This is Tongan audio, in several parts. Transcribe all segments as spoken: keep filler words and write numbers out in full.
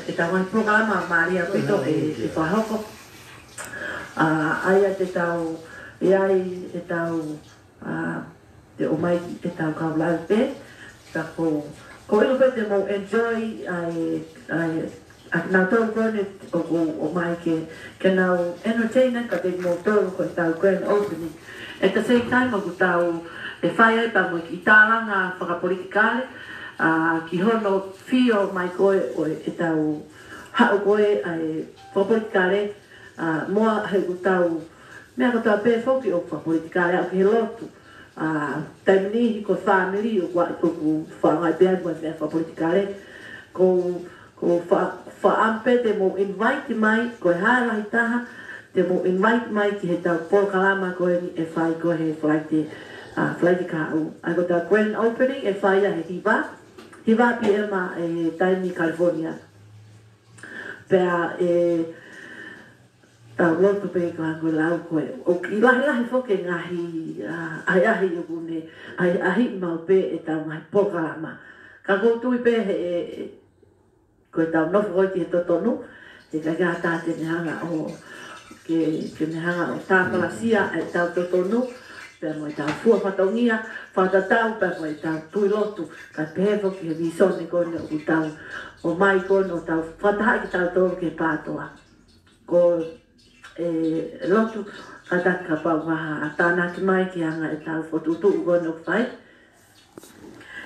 ʻetau ngaahi polokalama mālie ʻaupito ʻe, ʻe fakahoko. ʻA, ʻa ia te tau, ʻe ai ʻetau, ʻa, te ʻomai ʻetau kau lave pē, ka ko, ko ʻilo pē te mou enjoy ʻa e, ʻa e, ʻa kinautolu ko eni ʻoku ʻomai ke, ke nau entertain ka te mou tolu ko ʻetau grand opening. At the same time, ʻoku tau ʻe fai ai pea mo e kiʻi tālanga fakapolitikale, ʻa, ki hono fio mai ko ē ʻo ʻetau haʻu ko ē ʻa e fakapolitikale, ʻa, mo e ʻetau meʻa kotoa pē foki ʻoku fakapolitikale ʻaʻau ki he lotu. ʻA, taimi niʻihi ko e fāmili ʻoku, ʻoku fakaʻaongaʻi pē ʻa e meʻa fakapolitikale. Ko, ko fa-, faʻa pē te mou invite mai, ko e hā lahi taha, te mou invite mai ki heʻetau polokalama ko eni ʻe fai ko ē he Falaite, ʻa, Falaite kahaʻu. ʻA ia ko ʻetau grand opening ʻe fai ia he hiva, hiva P M ʻa e taimi California. Pea ʻe tau loto pē ka ko e lau ko ē. ʻOku kiʻi lahilahi foki e ngaahi, ʻa, ʻahiʻahi ʻoku ne, ʻahiʻahi maʻu pē ʻetau ngaahi polokalama. Ka ʻoku ou tui pē he, ʻe, ʻe, ko ʻetau nofo ko ē ki he totonu, he ʻikai ke ʻatā ke ne hanga ʻo, ke, ke ne hanga ʻo tāpalasia ʻetau totonu, pea mo ʻetau fua fatongia, fakatatau, pea mo ʻetau tui lotu, ka pehē foki he visone ko eni ʻoku tau ʻomai ko eni ʻo tau fakatahaʻi kitautolu ke pātoa. Ko e lotu, kātaki kapau ʻoku ʻi ai ha tānaki mai ki he anga ʻetau fokotuʻutuʻu ko eni ʻoku fai.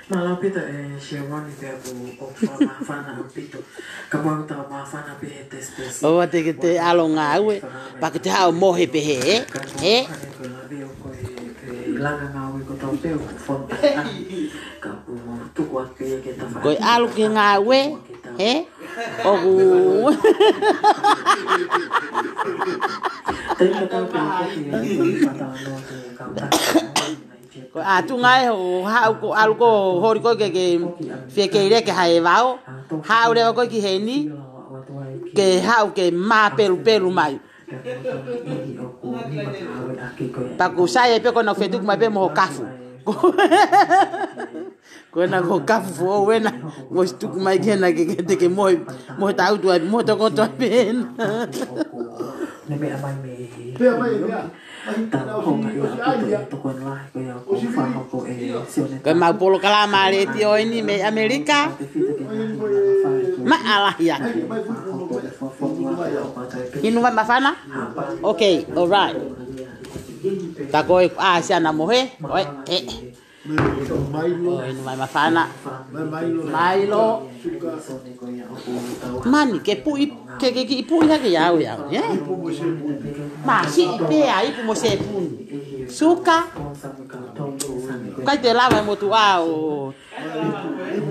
Mālō ʻaupito e Siamoni pea ʻoku, ʻoku fakamāfana ʻaupito. Kapau ʻoku tau māfana pē he test test. ʻOua te ke te ʻalu ngāue, pea ke te haʻu mohe pē he, ē? Ē? Ko e lave ʻo ko e, e langa ngāue kotoa pē ʻoku fonu pē ai. Ka ʻoku tuku atu ia ke ta fai. Ko e ʻalu ki he ngāue, ē? ʻOku. Ko e ʻatu ngāue ʻo haʻu ko ʻalu ko holi ko ke, ke fie kei leke hai vao. Haʻu leva ko ki heni, ke haʻu ke māpelupelu mai. Pea ʻoku sai ai pē ko ʻena fetuku mai pē mo ho kafu. Ko ʻena ko e kafu foʻou ʻena, mo e tuku mai ki hena ke, ke te ke mohe, mohe tautu ai, mohe tokoto ai pē ʻena. Pea mai, pea. Tau honga ia ʻaupito e tokoni lahi ko ia ʻoku fakahoko ʻe Sione. Ko ʻemau polokalama letiō eni mei ʻAmelika. Maʻalahi ake. Inu mai māfana? Ok, all right. Ta ko e, ʻa, Siana mohe. ʻOi, ē. Mailo. ʻOi, inu mai māfana. Mailo. Mailo. Mani, ke puʻi, ke, ke, ke puʻi hake ia au, ia au, ē? Ipu mo sēpuni. Masiʻi pē ʻa e ipu mo sēpuni. Suka. ʻIkai te lava e motuʻa ʻo.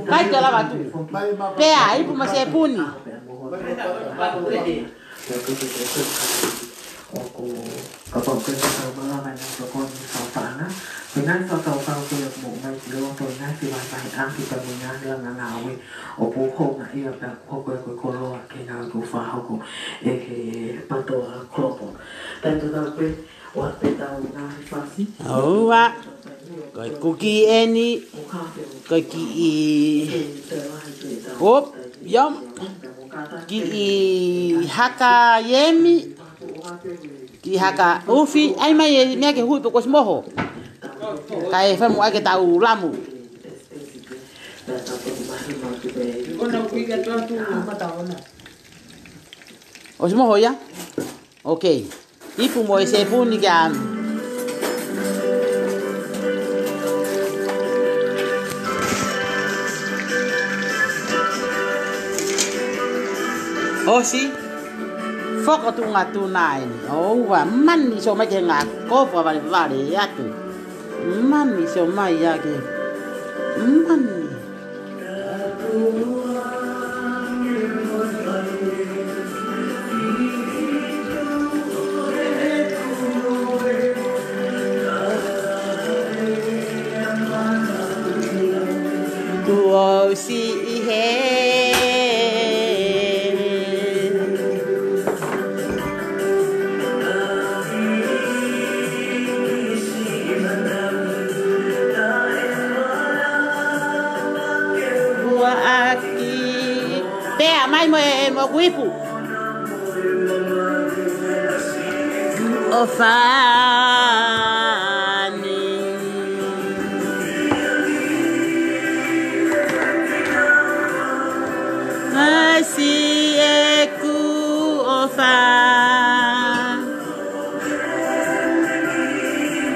ʻIkai te lava tu. Pea, ipu mo sēpuni. ʻOku kapau ke tau malava e ngaahi tokoni fakapaʻanga. Ko e ngaahi fakakaukau ko ia ʻoku mou ʻomai ki loto, ngaahi fevahevaheʻaki pea mo e ngaahi langa ngāue ʻoku hoko ia pea ʻoku hoko ia ko e koloa ki he ngāue ʻoku fakahoko ʻe he PATOA Global. Taimi tatau pē, ʻoatu pē ʻetau ngaahi fasi. ʻOua. Ko e kuki eni, ko e kiʻi, op, yum. Kiʻi haka iemi, kiʻi haka ʻufi, ʻai mai e meʻa ke hui pe kuo ʻosi moho. Kae fai muʻa ke tau lamu. ʻOsi moho ia? Ok. Ipu mo e sēpuni kia. ʻOsi. Fokotuʻunga tuna eni. ʻOua, mani sio mai ki he ngaahi kopo ʻa valevale atu. Mani sio mai ia ke. Mani. Kuo ʻosi ʻi hē. Mo e, mo ʻeku ipu. ʻOfa ni. Masi ʻeku ʻofa.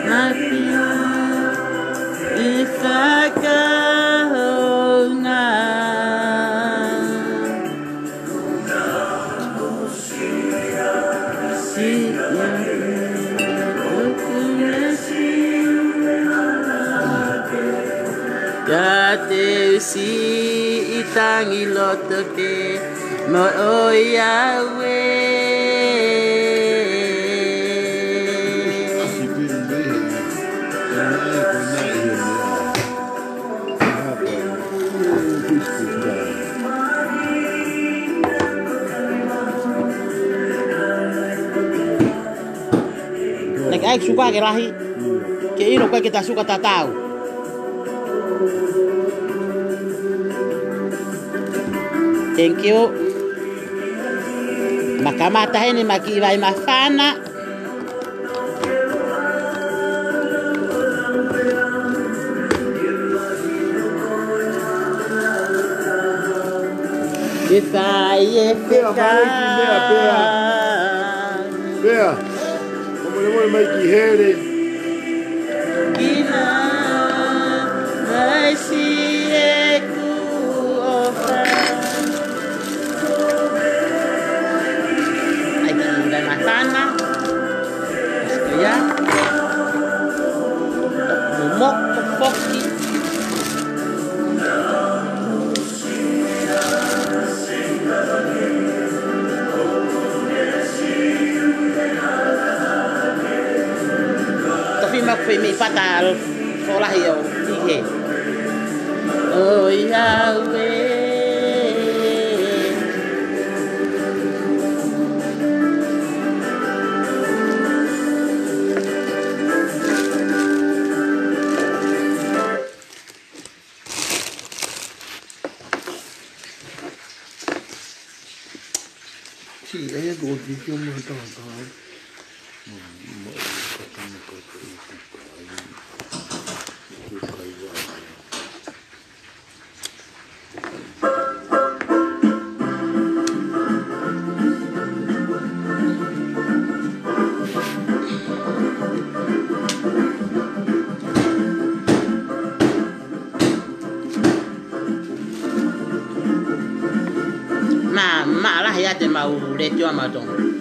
Mafia e fakahounga. Ka te siʻi tangi loto ke mo ʻoiauē. Naʻe ʻai e suka ke lahi, ke ʻilo ko e ke ta suka tatau. Thank you. Makamata heni ma kiʻi vai mafana. Ke fai e Pea, feka. Mai ki mea, pea. Pea. Ko mole mole mai ki hele. Kina mai si e ku ofa. Ai ki mea matana. Ia. Momoko foki. Tofi maku fei mei pata al folahi au ihe. ʻOiauē. Sī, ʻa ia ko ʻosi ke ʻomai taha taha. Ma, ma lahi ʻa e mau letiō ʻa mautolu.